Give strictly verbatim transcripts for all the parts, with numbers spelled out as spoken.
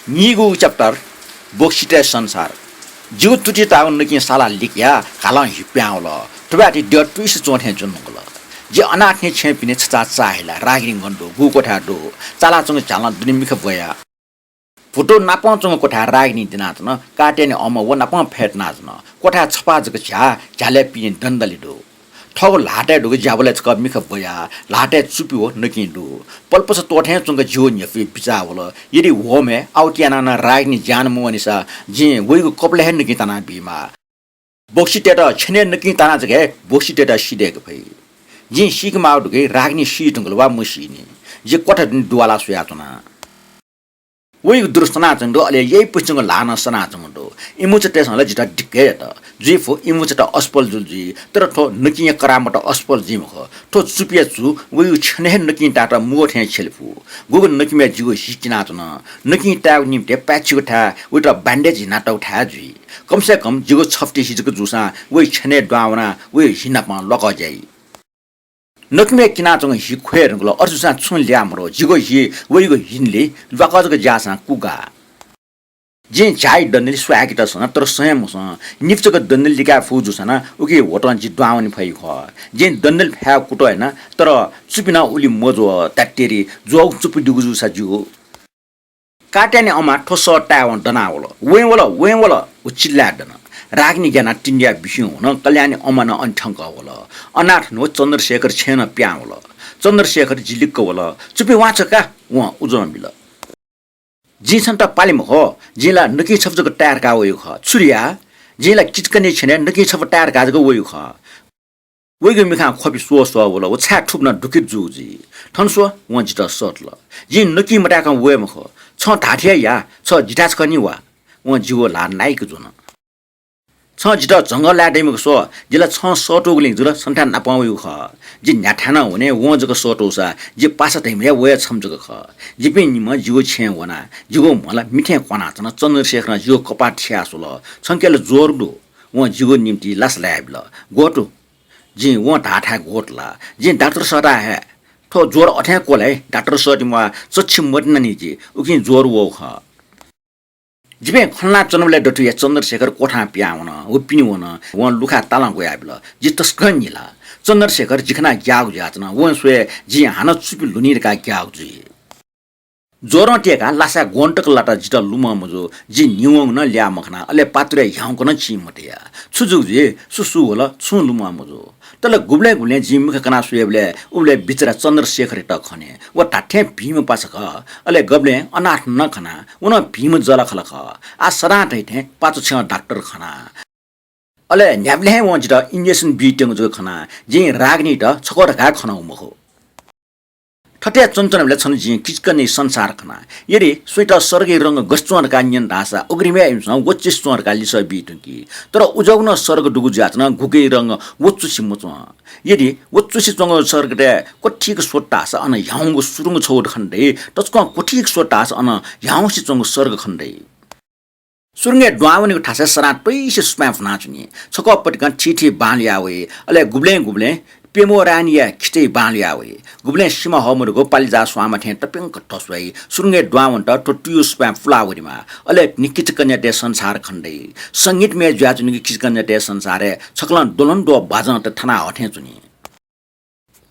नीगू chapter, बोक्सीतय् संसार। जिगु तुति ताःगु नकिं साला लिकया घालं हि प्यां वल। थुबाय् ति द्यः तुइसे च्वं थें जुन धुंकल। जि अनाथ थें छेँ पिने छचाः चाःहिला, रागिनी गन दु, गु क्वथाय् दु? चालाच्वंगु झ्यालं दुने मिखा ब्वया। भुतू नापं च्वंगु क्वथाय् रागिनी दिनाच्वन। कात्यायनी अम्मा व नापं फ्यतुनाच्वन। क्वथाय् छपाः जक झ्याः, झ्यालय् पिने दन्दली दु। थःगु ल्हातय् दुगु ज्याबलय् छकः मिखा ब्वया, ल्हातय् चुपि व नकिं दु। पलपस त्वःथें च्वंक जिगु न्ह्यसुइ बिचाः वल। यदि वहमय् आउट यानाः नं रागिनी ज्यान मवनीसा जिं वइगु कपालय् हे नकिं ताना बीमाः। बोक्सीतय्त छेनय् नकिं ताना जक हे बोक्सीतय्त सिधय्के फइ। जिं सीके माःगु दु कि रागिनी सी धुंकल वा मसीनि। जि क्वथा दुने दुवाला स्वयाच्वना। वइगु दुरु सनाच्वंगु दु, अले यइपुसेंगु ल्हाः नं सनाच्वंगु दु। इमिचातय्सं ला जितः दिक्क हे यात। जुइ फु, इमिचात असफल जुल जुइ, तर थ्व नकिंया करामत असफल जुइ मखु। थ्व चुपिया चु वइगु छेनय् हे नकिं तायेत मुगः थें छ्यले फु। गुगु नकिमय् जिगु हि किनाच्वन। नकिं तायेगु निंतिं पाय्‌छिगु थाय् वइत bandage हिनातःगु थाय् जुइ। कम से कम जिगु छफुति हि जक जूसां वइ छेनय् दुहां वनाः वइ हि नाप ल्वाकः ज्याइ। नकिमय् किनाच्वंगु हि ख्वये धुंकल, अथे जूसां छुं ल्याः मदु। जिगु हि वइगु हिन्ले ल्वाकः जक ज्याःसां कुगाः। जिं झ्याःया दन्दली स्वयाकेत सन, तर सँ हे मसं। निपु जक दन्दली लिकाये फु जूसां नं उकी ह्वतं जि दुहां वने फइ खः। जिं दन्दली फायेगु कुतः याना, तर चुपि नं उलि मज्वः। त्यात्तेरी ज्वःगु चुपि दुगु जूसा ज्यू। कात्यायनी अम्मा थ्व सः तायेवं दनावल। वँय् वल, वँय् वल, व चिल्लाय् दन। रागिनी ग्यानाः तिंद्याः बिस्युं हुनं कल्याणी अम्मा नं अन थ्यंकः वल। अनाथ नं चन्द्रशेखर छेँय् नं पिहां वल। चन्द्रशेखर जिलिक्क वल। चुपि वां छकः का, वं उजं बिल। जिं छन्त पाले मखु, जिं ला नकिं छपु जक ताये धकाः वयागु खः। छु रे या? जिं ला किचकन्हय् छेनय् नकिं छपु ताये धकाः जक वयागु खः। वइगु मिखां ख्वपि स्वः स्वः वल, व छाय् थुकथं दुःखित जूगु जुइ। थन स्व, वं जितः सःतल। जिं नकिं मताय्कं वये मखु। छं धाःथें हे या, छ जिथाय् छकः नि वा। वं जिगु ल्हाः नाइक ज्वन। छं जितः झंगः लाये दइ मखु स्व, जि ला छं सःतूगुलिं जुल छन्थाय् नापं वयागु खः। जि न्ह्याथाय् नं वने, वं जक सःतूसा जि पासा धइम्ह हे व हे छम्ह जक खः। जिपिं निम्ह जिगु छेँय् वनाः जिगु म्ह ला मिथें क्वानाच्वन। चन्द्रशेखरं जिगु कपाः थियाः स्वल। छंके ला ज्वर दु। वं जिगु निंतिं लासा लायाबिल। ग्वतु। जिं वं धाःथाय् ग्वतुला। जिं डाक्टर सःताः हये। थ्व ज्वर अथें क्वल हे, डाक्टर सःतेम्वाः चच्छि मतिनानि जि, उकिं ज्वर वःगु खः। जिपिं खँ ल्हानाच्वनाबलय् दथुइ हे चन्द्रशेखर क्वथां पिहां वन, व पिने वन। वं लुखाय् तालं ग्वयाबिल। जि तसकं न्हिला। चन्द्रशेखर जि खनाः ग्याःगु जुयाच्वन। वं स्वये जिं हानं चुपि ल्हुनी धकाः ग्याःगु जुइ। ज्वरं तय्काः लासाय् ग्वन्हु तक लात, जितः लुमं मजू। जि न्हिवंगु नं ल्याः मखना, अले पात्रुया ह्याउँक नं चिं मतया। छु जूगु जुइ, सु सु वल, छुं लुमं मजू। तर गुबलें गुबलें जिं मिखा कनाः स्वयेबलय् उबलय् बिचरा चन्द्रशेखरयात खने। व धात्थें भिंम्ह पासा खः। अले गबलें अनाथ नं खना, व नं भिंम्ह जःलाखःला खः। आः सदां धइथें पाचुछ्यं डाक्टर खना। अले न्ह्याबलें हे वं जितः injection बीत्यंगु जक खना। जिं रागिनीत छकः धकाः खनागु मखु। थथे च्वनाच्वनाबलय् छन्हु जिं किचकन्हय् संसार खना। यदि सुइत सर्गय् रंग गथे च्वं धकाः न्यन धाःसा अग्रिमय् इमिसं वच्चुसे च्वं धकाः लिसः बी धुंकी। तर उजःगु नं सर्ग दुगु जुयाच्वन, गुगय् रंग वच्चुसे मच्वं। यदि वच्चुसे च्वंगु सर्गतय् क्वथिक स्वत धाःसा अन ह्याउँगु सुरुंग छगू खने दइ, तसकं क्वथिक स्वत धाःसा अन ह्याउँसे च्वंगु सर्ग खने दइ। सुरुंगय् दुहां वनेगु थासय् सदां तइसे सुपाँय् फ्वनाच्वनी। छकः पतिकं थीथी बांलाया वइ। अले गुबलें गुबलें प्यम्ह रानीया खिचय् बांलाया वइ। गुबलें सिमा हःमदुगु पालिजा स्वांमा थें तप्यंक ध्वस्वाइ। सुरुंगय् दुहां वनेत थ्व तुयु सुपाँय् पुला वनेमाः। अले नि किचकन्यातय् संसार खने दइ। संगीतमय जुयाच्वनीगु किचकन्यातय् संसारय् छकलं द्वलंद्वः बाजंत थाना हथें च्वनी।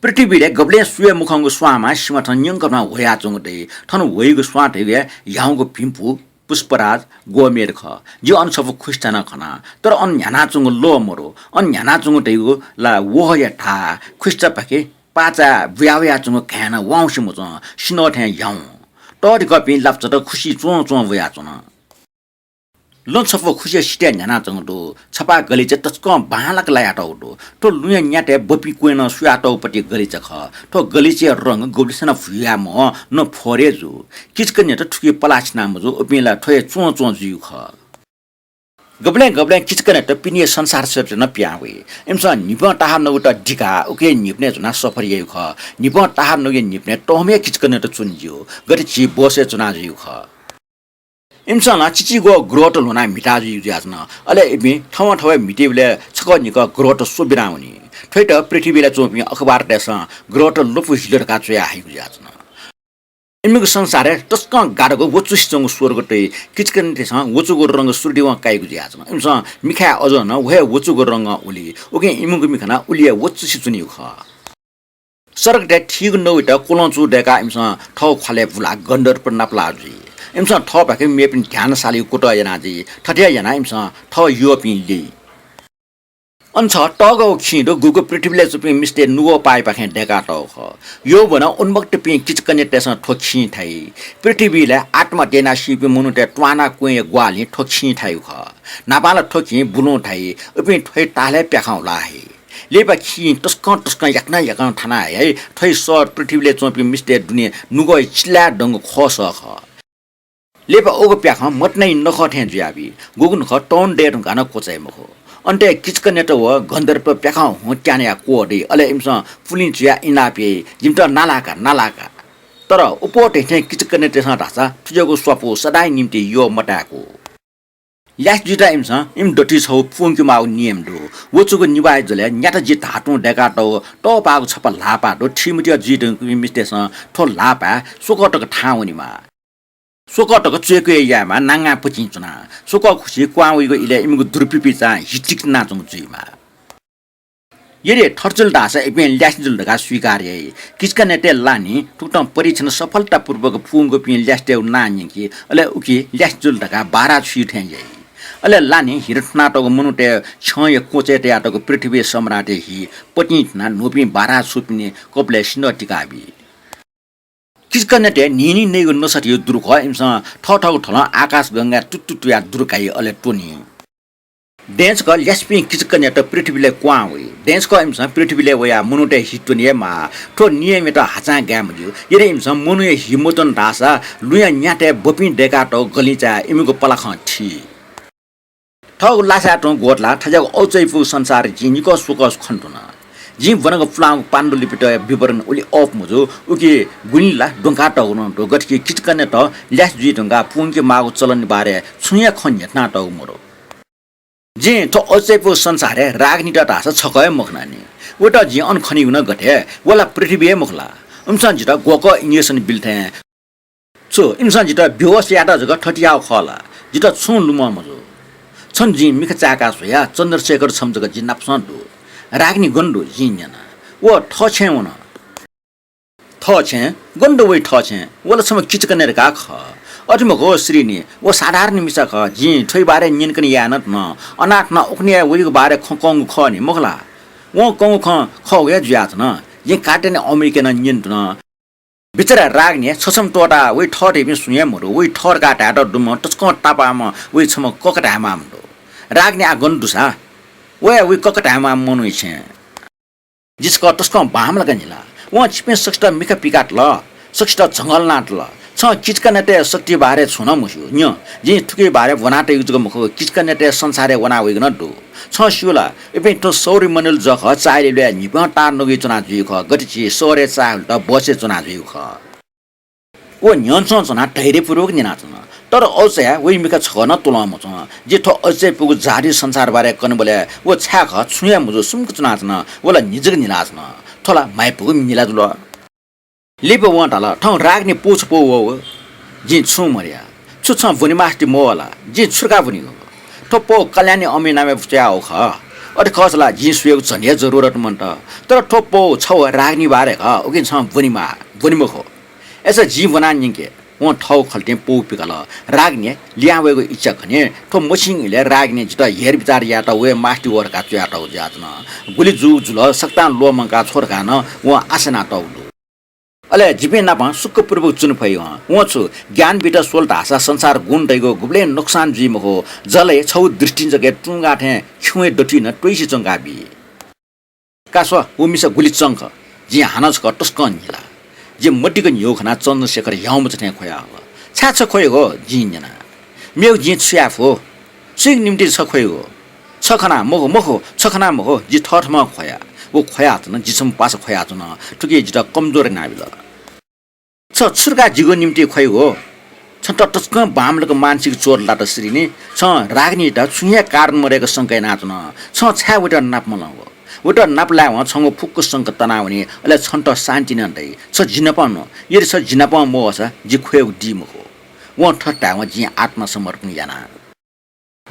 पृथ्वीलय् गबलें सुया मखंगु स्वांमा सिमा थन न्यंकथं ह्वयाच्वंगु दइ। थन ह्वइगु स्वां धइगु हे ह्याउँगु भिंपु पुष्पराज गोमेद खः। जिं अन छपु ख्रीष्ट नं खना। तर अन न्ह्यानाच्वंगु लः मदु। अन न्ह्यानाच्वंगु धइगु ला वहःया धाः। ख्रीष्टपाखे पाःचाः बुया वयाच्वंगु घाँय् नं वाउँसे मच्वं, सिन्हः थें ह्याउँ। तःधिकःपिं लापचात खुसिइ च्वं च्वं वयाच्वन। लँ छपु खुसिया सिथय् न्ह्यानाच्वंगु दु। छपाः गलिचा तसकं बांलाक लायातःगु दु। थ्व लुँया न्यातय् बपिं क्वँय् नं सुयातःगु पति गलिचा खः। थ्व गलिचाया रंग गुबलेसं नं भुयाः मवं, न फोरे जू। किचकन्यात थुकी पलाः छिना मजू, उपिं ला थ्व हे च्वं च्वं जुइगु खः। गबलें गबलें किचकन्यात पिने संसार सय्‌पतिइ नं पिहां वइ। इमिसं न्हिपं ताहार नगुत दिकाः उकी न्हिपनय् च्वनाः सफर याइगु खः। न्हिपं ताहार नगुया न्हिपनय् तःम्ह हे किचकन्यात च्वने ज्यू, गथे झी बसय् च्वना जुइगु खः। इमिसं ला चिचिग्वः ग्रहत ल्ह्वनाः म्हिता जुइगु जुयाच्वन। अले इपिं थवंथवय् म्हितीबलय् छकः निकः ग्रहत स्वबिना वनी। थ्वइत पृथ्वीलय् च्वंपिं अखबारतय्सं ग्रहत लँपु हिल धकाः च्वयाः हइगु जुयाच्वन। इमिगु संसारय् तसकं गाधगु वचुसिच्वंगु स्वर्ग तइ। किचकन्यातय्‌सं वचुगु रंग सुरुदिवं काइगु जुयाच्वन। इमिसं मिखाय् अझ नं व हे वचुगु रंगं उलि। उकिं इमिगु मिखा नं उलि हे वचुसिच्वनीगु खः। सर्गतय् थीगु नगुयात क्वलंचू दय्‌काः इमिसं थःगु ख्वालय् बुलाः गन्धर्प नापलाः जुइ। इमिसं थःपाखें मेपिनि ध्यान सालीगु कुतः याना जुइ। थथे यानाः इमिसं थः यःपिं ल्यइ। अन छगू तःगः खिं दु, गुगु पृथ्वीलय् च्वंपिं मिस्तय् नुगः पाय्‌पाखें दय्‌कातःगु खः। यौवनं उन्मत्तपिं किचकन्यातय्‌सं थ्व खिं थाइ। पृथ्वीलय् आत्मा दयेनाः सीपिं मनूतय् त्वाना क्वँया ग्वाहालिं थ्व खिं थाइगु खः। न्हापां ला थ्व खिं बुलुं थाइ, उपिं थ्वइ ताःलाय् प्याखं हुला हइ। लिपा खिं तसकं तसकं याकनं याकनं थाना हइ, थ्वइ सः पृथ्वीलय् च्वंपिं मिस्तय् दुने नुगः चिल्लाय् दंगु खःसः खः। लिपा उगु प्याखं मदनाया नखः थें जुयाबी। गुगु नखः तौं दये धुंकाः नं क्वचाइ मखु। अन्तय् किचकन्यात व गन्धर्प प्याखं हुँ त्यानाया क्वः दइ। अले इमिसं पुलिं चुयाः इनाप याइ, जिमित नालाका, नालाका। तर अप्वः धइथें किचकन्यातय्‌सं धाःसा थुज्याःगु स्वापू सदांया निंतिं यः मताय्‌कू। ल्यासे जुइत इमिसं इमि दथुइ छगू पूवंके माःगु नियम दु। वचुगु निभाः ज्वलय् न्याता जि धातुं दय्‌कातःगु तःपाःगु छपा ल्हाःपाः दु। थीमतिया जुइ धुंकूपिं मिस्तय्‌सं थ्व ल्हाःपाय् स्वकः तक थाहां वनेमाः। स्वकः तक च्वय्‌कुय् यायेमाः, नांगां पचिं च्वनाः। स्वकः खुसि क्वहां वइगु इलय् इमिगु दुर्पिपिचां हितिक नाच्वंगु जुइमाः। यदि थथे जुल धाःसा इपिं ल्यासे जुल धकाः स्वीकार याइ। किचकन्यातय् लान्हिं थुकथं परीक्षण सफलतापूर्वक पूवंकूपिं ल्यासेतय्‌गु नां न्यंकी, अले उकी ल्यासे जुल धकाः बारा छुइ थें याइ। अले लान्हिं हिर थुनातःगु मनूतय् छ्यंया क्वँचय् तयातःगु पृथ्वीया सम्राटया हि पतिं थुनाः न्हूपिं बारा छुपिनि कपालय् सिन्धः तिकाबी। किचकन्यातय् न्हिं न्हिं नइगु नसा थें दुरु खः। इमिसं थःथःगु थलं आकाशगंगाय् तुतुतुयाः दुरु काइ, अले त्वनी। दँय्‌छकः ल्यासेपिं किचकन्यात पृथ्वीलय् क्वहां वइ। दँय्‌छकः इमिसं पृथ्वीलय् वयाः मनूतय् हि त्वने हे माः। थ्व नियमयात हाचां गाये मज्यू। यदि इमिसं मनूया हि मत्वन धाःसा लुँया न्याथाय् बपिं दय्‌कातःगु गलिंचाय् इमिगु पलाखं थी। थःगु लासाय् तुं ग्वतलाः थज्याःगु औचाइपुगु संसार जिं निकः स्वकः खने धुन। जिं ब्वनागु पुलांगु पाण्डुलिपित विवरण उलि अःपु मजू, उकी गुलिं ला द्वंकातःगु नं दु, गथे कि किचकन्यात ल्यासे जुइ धुंकाः पूवंके माःगु चलनया बारे छुं हे खँ न्ह्यथनातःगु मदु। जिं थ्व औचाइपुगु संसारय् रागनीत धाःसा छकः हे मखनानि। वयात जिं अन खनीगु नं गथे, व ला पृथ्वी हे मखु ला? इमिसं जितः ग्वकः injection बिल थें छु, इमिसं जितः बेहोस यायेत जक थथे याःगु खः ला? जितः छुं लुमं मजू। छन्त जिं मिखा चाय्‌का स्वया, चन्द्रशेखर छम्ह जक जि नापसं दु। रागिनी गन दु, जिं न्यना। व थःछेँय् वन। थःछेँय्? गन दु वइ थःछेँय्? व ला छम्ह किचकन्या धकाः खः। अथे मखु श्रीनी, व साधारण मिसा खः। जिं थ्वया बारे न्यनेकने याये नं धुन। अनाथ नं उखुन्हुया वइगु बारे खँ कंगु खः नि, मखु ला? वं कंगु खँ खःगु हे जुयाच्वन। जिं काटेने अमेरिकाय् नं न्यने धुन। बिचरा रागिनी छछम्ह त्वःताः वइ थः धइपिं सुं हे मदु। वइ थः धकाः धायेत दुम्ह तसकं तापाःम्ह वइ छम्ह कका धायेमाःम्ह दु। रागिनी आः गन दुसा? व हे वइ कका धायेमाःम्ह मनूया छेँय्। जि छकः तसकं बांमलाक न्हिला। वं छिपिं सकसित मिखा पिकातल, सकसित झंगः ल्हानातल। छं किचकन्यातय् शक्ति बारे छुं नं मस्यू। न्यँ, जिं थुकिया बारे ब्वना तइगु जक मखु, किचकन्यातय् संसारय् वना वइगु नं दु। छं स्यू ला, इपिं थ्व सौरमण्डल जःखः चाःहिलय् ल्वयाः न्हिपं ताःनगुइ च्वना जुइगु खः, गथे झी सौरय् चाःहिलत बसय् च्वना जुइगु खः। व न्ह्यःने च्वनाः धैर्यपूर्वक न्यनाच्वन। तर औचाय् वइ मिखा छकः नं त्वलं मच्वन। जिं थ्व औचाय्‌पुगु जादुई संसार बारे कनेबलय् व छाय् खः छुं हे मजू, सुम्क च्वनाच्वन। व ला न्हिजक न्हिलाच्वन। थ्व ला म्हाइपुगु मिला जुल। लिपा वं धाल, थौं रागिनी पौ छपौ वः। जिं छुं मधया। छु छं ब्वनेमास्ति मवः ला? जिं छु धकाः ब्वनेगु? थ्व पौ कल्याणी अम्मया नामय् च्वयाहःगु खः। अथे खःसा ला जिं स्वयेगु झन हे जरुरत मन्त। तर थ्व पौ छगू रागिनी बारे खः, उकिं छं ब्वनेमाः, ब्वने मखु। अय्‌सा जिं ब्वनाः न्यंके। वं थःगु खल्तिं पौ पिकाल। रागिनी लिहां वयेगु इच्छा खनी। थ्व मछिं इलय् रागिनी जितः हेरबिचार यायेत वये मास्ति वः धकाः च्वयातःगु जुयाच्वन। गुलि जूगु जुल, सकतां ल्वःमंका छ्व धकाः नं वं आशा यानातःगु दु। अले जिपिं नाप सुखपूर्वक च्वने फइ हं। वं छु ज्ञान बीत स्वल धाःसा संसार गुण दइगु, गुबलें नोक्सान जुइ मखु। जलय् छगू दृष्टिं जक तुंगा थें खिउँया दथुइ नं त्वइसे च्वंका बी। का स्व, व मिसा गुलि चंख। जिं हानं छकः तसकं न्हिला। जिं मदिक्क न्ह्यः खनाः चन्द्रशेखर ह्याउँमचा थें ख्वया हल। छाय् छ ख्वयागु? जिं न्यना। मेगु जिं छु याये फु? सुइगु निंतिं छ ख्वयागु? छ खनाः मखु, मखु, छ खनाः मखु, जि थःथम्हं ख्वया। व ख्वयाच्वन, जि छम्ह पासा ख्वयाच्वन। थुकिं जितः कमजोर यानाबिल। छ छु धकाः जिगु निंतिं ख्वयागु? छन्त तसकं बांमलाक मानसिक चोट लात श्रीनी। छं रागिनीयात छुं हे कारण मदय्क शंका यानाच्वन। छं छाय् वयात नाप मलंगु? वयात नापलायेवं छंगु फुक्क शंका तनावनी, अले छन्त शान्ति नं दइ। छ जिनापं नु, यदि छ जिनापं मवःसा जि ख्वयेगु दी मखु। वं थथे धायेवं जिं आत्मसमर्पण याना।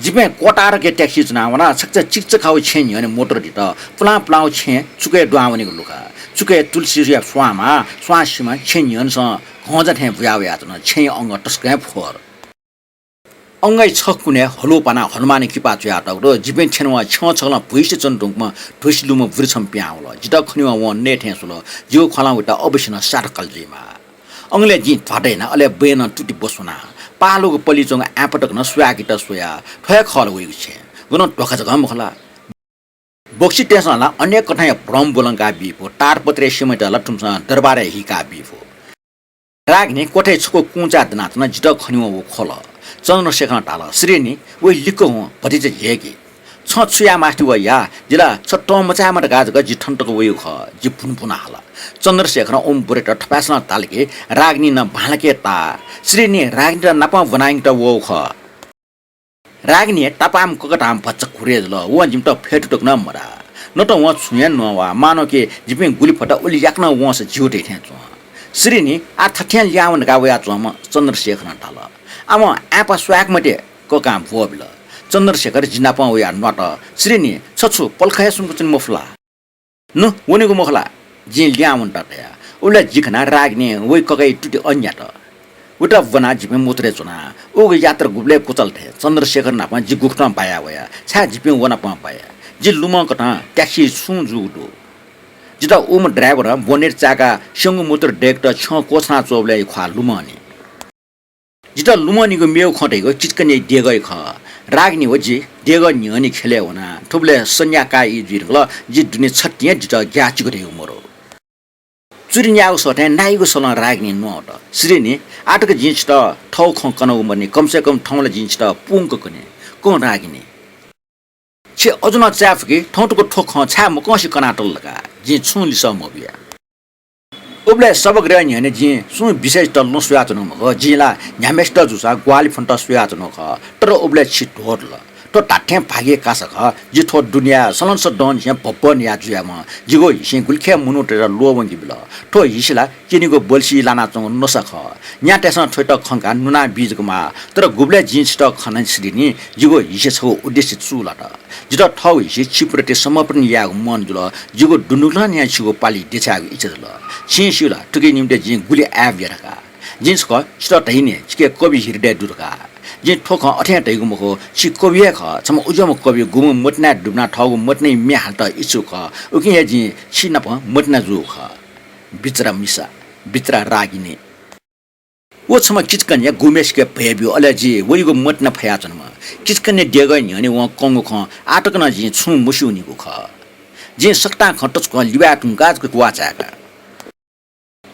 जिपिं क्वतारके ट्याक्सी च्वनावना, छकचा चिकचकाउ छेँ न्ह्यःने मोटर दित। पुलां पुलांउ छेँ चुकय् दुहां वनेगु लुखा। चुकय् तुलसीया स्वांमा, स्वां सिमा छेँ न्ह्यःनेसं घंजा थें बुया वयाच्वन। छेँया अंगः तसकं हे फोहर। अंगःया छकुनय् हलु पानाः हनुमानया किपा च्वयातःगु दु। जिपिं थ्यनेवं छ्यं छकलं भुइसे च्वने धुंकूम्ह ध्वसि लूम्ह बुरी छम्ह पिहां वल। जितः खनेवं वं नये थें स्वल। जिगु ख्वालं वयात अवश्य नं सात काल जुइमाः। अंगलय् जिं ध्वाथय् याना, अले बँय् नं तुति ब्वस्वना। पाहालुगु पल्लिइ च्वंगु आँपतक नं स्वयाः कित स्वया। थ्व हे खः ला वइगु छेँ। गनं ध्वाखा जक मखु ला। बक्सीतय्सं ला अनेक कथंया भ्रम ब्वलंका बी फु। तारपत्रया सिमायात ला थुमिसं दरबारय् हीका बी फु। रागिनी क्वथय् छकू कुंचा दनाच्वन, जितः खनेवं व ख्वल। चन्द्रशेखरं धाल, "श्रीनी, वइ लिक्क हुँ, भतिचा झेकी। छं छु याये मास्ति व या, जि ला छ तंमचायेमा धकाः जक जि थन तक वइगु खः।" जि भुनभुन हाल। चन्द्रशेखरं उम्ह बुरयात थपाय्सलं धाल कि रागिनी नं बांलाक ताः। श्रीनी रागिनीत नापं ब्वनायंकेत वःगु खः। रागिनीया तापाःम्ह ककतां भचा घुरे जुल। वं जिमित फ्यतुतक नं मधाः। न त वं छुं हे नवाः, मानवं कि जिपिं गुलि फत उलि याकनं वंसा ज्यू धइथें च्वं। श्रीनी, आः थथें ल्याहां वने धकाः वयाच्वंम्ह चन्द्रशेखरं धाल। आः वं आँपा स्वयाक मते ककां ब्वःबिल। चन्द्रशेखर जिनापं वयाः न्वात, "श्रीनी, छ छु पलख हे सुम्क च्वने मफु ला?" "नु, वनेगु मखु ला?" जिं ल्याहां वनेत धया। उबलय् जि खनाः रागिनीं वइ ककाया तुति अन यात। वयात ब्वनाः जिपिं मोटरय् च्वना। उगु यात्रा गुबलय् क्वचाल थें। चन्द्रशेखर नाप जि गुकथं बाया वया, छाय् जिपिं व नाप बाया। जि लुमंकथं ट्याक्सी छुं जूगु दु। जितः उम्ह ड्राइभरं बोनेट चाय्काः स्यंगू मोटर दय्केत छ्यं क्वछुना च्वःबलय् ख्वाः लुमंनि। जितः लुमंनिगु मेगु खँ धइगु चिचकनिया देगःया खः। रागिनी व जि देगः न्ह्यःने ख्यलय् वना। थुबलय् सन्ध्याकाः ई जुइ धुंकल। जि दुने छतिं हे जितः ग्याःचिकु धइगु मरु। चुरी न्याःगु सः थें नाइगु सलं रागिनी न्ववात। श्रीनी, आःतक जिं छितः थःगु खँ कनागु मदुनि, कम से कम थौं ला जिं छितः पूवंक कने। कं रागिनी, छि अझ नं चाये फु कि थौं तुक थ्व खँ छाय् मकंसे कनातल धकाः जिं छुं लिसः मबिया। उबलय् शवगृह न्ह्यःने जिं सुं विषयत लँ स्वयाच्वनागु मखु। जिं ला न्ह्याम्हेसित जूसा ग्वाहालि फ्वनेत स्वयाच्वनागु खः, तर उबलय् छि ध्वदुल। थ्व धात्थें भाग्यया कासा खः। जि थ्व दुनियाय् सलंसदंनिसें भब्बः न्याः जुयाम्ह। जिगु हिसिं गुलिखे मनूतय्त ल्वःवंके बिल। थ्व हिसि ला क्यनेगु बल्छि लानाच्वंगु नसा खः। न्यातय्सं थ्वयात खंकाः नुना बी जक माः। तर गुबलय् जिं छितः खना श्रीनी, जिगु हिसे छगू उद्देश्य चूलात। जितः थःगु हिसे छिप्रति समर्पण यायेगु मन जुल। जिगु दुनुगलंनिसें छिगु पालि देछायेगु इच्छा जुल। छिं स्यू ला, थुकिया निंतिं जिं गुलि आय् बिया धकाः। जिं छकः छितः धयानि, छिके कवि हृदय दु धकाः। जिं थ्व खँ अथें धयागु मखु, छि कवि हे खः। छम्ह उज्याम्ह कवि गुम्ह मतिनाय् दुबिनाः थःगु मतिनाया म्ये हालेत इच्छुक खः। उकिं हे जिं छि नाप मतिना जूगु खः। बिचरा मिसा, बिचरा रागिनी। व छम्ह चिचकनिया गुम्हेसिके भय ब्यू, अले जि वइगु मतिना फयाच्वनाम्ह। चिचकनिया देगःया न्ह्यःने वं कंगु खँ आःतक नं जिं छुं मस्यूनिगु खः। जिं सकतां खँ तसकं लिबाय् धुंकाः जक ग्वाः चाय्का।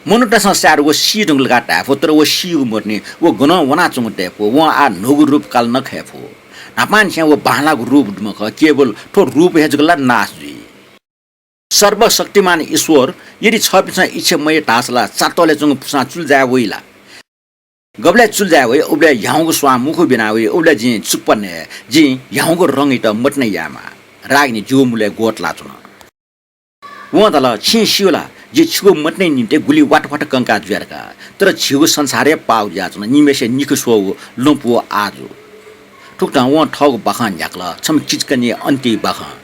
मनूतय्सं सायद व सी धुंकल धकाः धाये फु, तर व सीगु मदुनि, व गनं वनाच्वंगु दये फु। वं आः न्हूगु रूप काल नं खये फु। न्हापांनिसें व बांलाःगु रूप दुम्ह खः, केवल थ्व रूप हे जक ला नाश जुइ। सर्वशक्तिमान ईश्वर, यदि छःपिन्सं इच्छा मयाः धाःसा ला चातलय् च्वंगु फुसां चुलि जाये वइ ला? गबलय् चुलि जाये वइ, उबलय् ह्याउँगु स्वां मुखु बिना वइ, उबलय् जिं चुप्पा नये, जिं ह्याउँगु रंगयात मतिना यायेमाः। रागिनी जिगु मुलय् ग्वतलाच्वन। वं धाल, "छिं स्यू ला, जि छिगु मतिनाया निंतिं गुलि वातावाता कंका जुया धकाः, तर झीगु संसार हे पाः जुयाच्वन, निम्हेसिया निखु स्वःगु लँपु आः जू।" थुकथं वं थःगु बाखं न्ह्याकल, छम्ह चिचकनिया अन्त्यया बाखं।